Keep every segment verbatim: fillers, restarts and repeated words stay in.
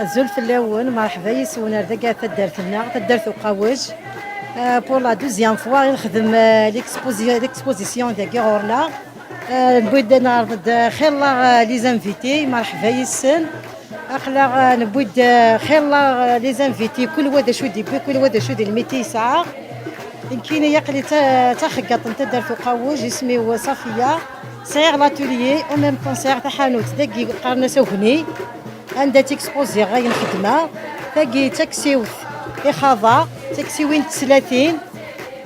Azul fell-awen, merḥba yes-wen ar dagi taddart-nneɣ, taddart Uqawej. Euh, pour la deuxième fois i nexdem euh, l'exposi- l'exposition dagi ɣur-neɣ. Euh, newwi-d ad neɛreḍ-d euh, xilla euh, les invités, merḥba yes-sen. Aql-aɣ euh, newwi-d euh, xilla euh, les invités, kul wa d acu i d-yewwi, kul wa d acu d lmiti yesɛa. Nekkini aql-i d ta- d taxeggaṭ n taddart Uqawej, isem-iw Safiya. Sɛiɣ l'atelier, en même temps sɛiɣ taḥanut dagi qqaren-as Agni, anda ttexpoziɣ ayen xeddmeɣ. Tagi d taksiwt i xaḍeɣ, d taksiwin n teslatin.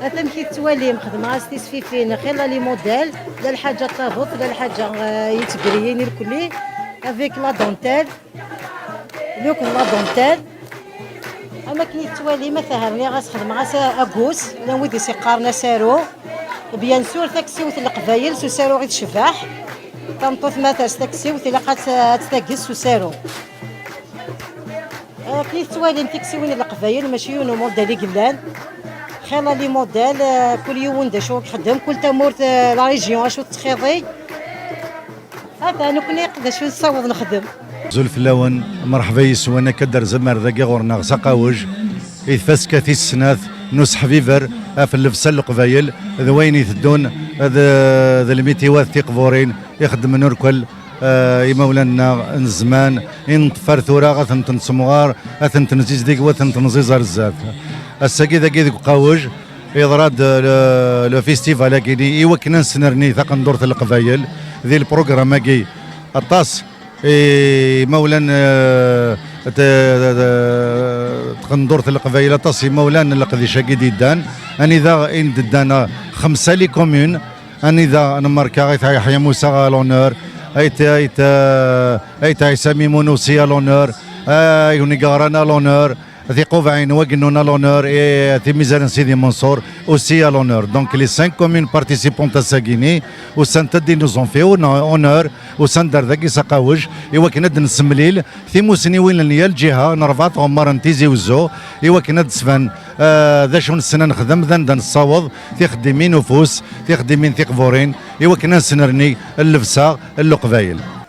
Ata amek i tettwalim, xedmeɣ-as tisfifin, xilla les modèles, la lḥaǧa d taduṭ, la lḥaǧa euh, yettgriyin irkelli, avec la dentelle. Donc la dentelle. Am akken i tettwalim, ata herniɣ-as, xedmeɣ-as agus, llan wid i s-iqqaren asaru. Bien sûr, taksiwt n Leqbayel s usaru i tecbeḥ. Tameṭṭut ma ters taksiwt, ilaq ad tt- ad tt-tagez s usaru. Akken i tettwalim, tiksiwin n Leqbayel mačči yiwen umudal i yellan. Xilla les modèles, euh, kul yiwen d acu i ixeddem, kul tamurt, euh, la région acu tettxiḍi. Ata nekkni d acu nessaweḍ nexdem. Azul fell-awen, merḥba yes-wen, akka d-terzam ar dagi ɣur-neɣ s Aqawej, i tfaska tis snat n useḥbiber ɣef llebsa n Leqbayel d wayen iteddun d, d lmitiwat tiqburin ixeddmen urkel, eh, imawlan-nneɣ n zzman, i neṭṭef ar tura, ad tent-nessemɣar, ad tent-nezizdig, ad tent-nẓiẓ ar zdat. Ass-agi dagi deg Uqawej, yeḍra-d le, le festival-agi-ni i wakken ad nesnerni taqendurt n Leqbayel di lprogram-agi. Aṭas imawlan, eh, t- t- tqendurt n Leqbayel, aṭas imawlan n leqdic-agi d-yeddan, anida i d-ddan, eh, xemsa les communes, anida nemmarka Ayt Yeḥya Musa à l'honneur, Ayt, Ayt, eh, Ayt Ɛisa Mimoun aussi à l'honneur, eh, Ayt Unigaran à l'honneur, Tiqubɛin, Wagennun à l'honneur et Timizar n Sidi Mansour aussi à l'honneur. Donc les cinq communes participantes ass-agi-ni, usant-d, ils nous ont fait honneur, usant-d ar dagi s Aqawej, i wakken ad d-nessemlil timusniwin n yal lǧiha n rebɛa tɣemmar n Tizi Wezzu, i wakken ad d-sban, eh, d acu nessen ad nexdem, d anda nessaweḍ tixeddimin ufus, tixeddimin tiqburin, i wakken ad nesnerni llebsa n Leqbayel.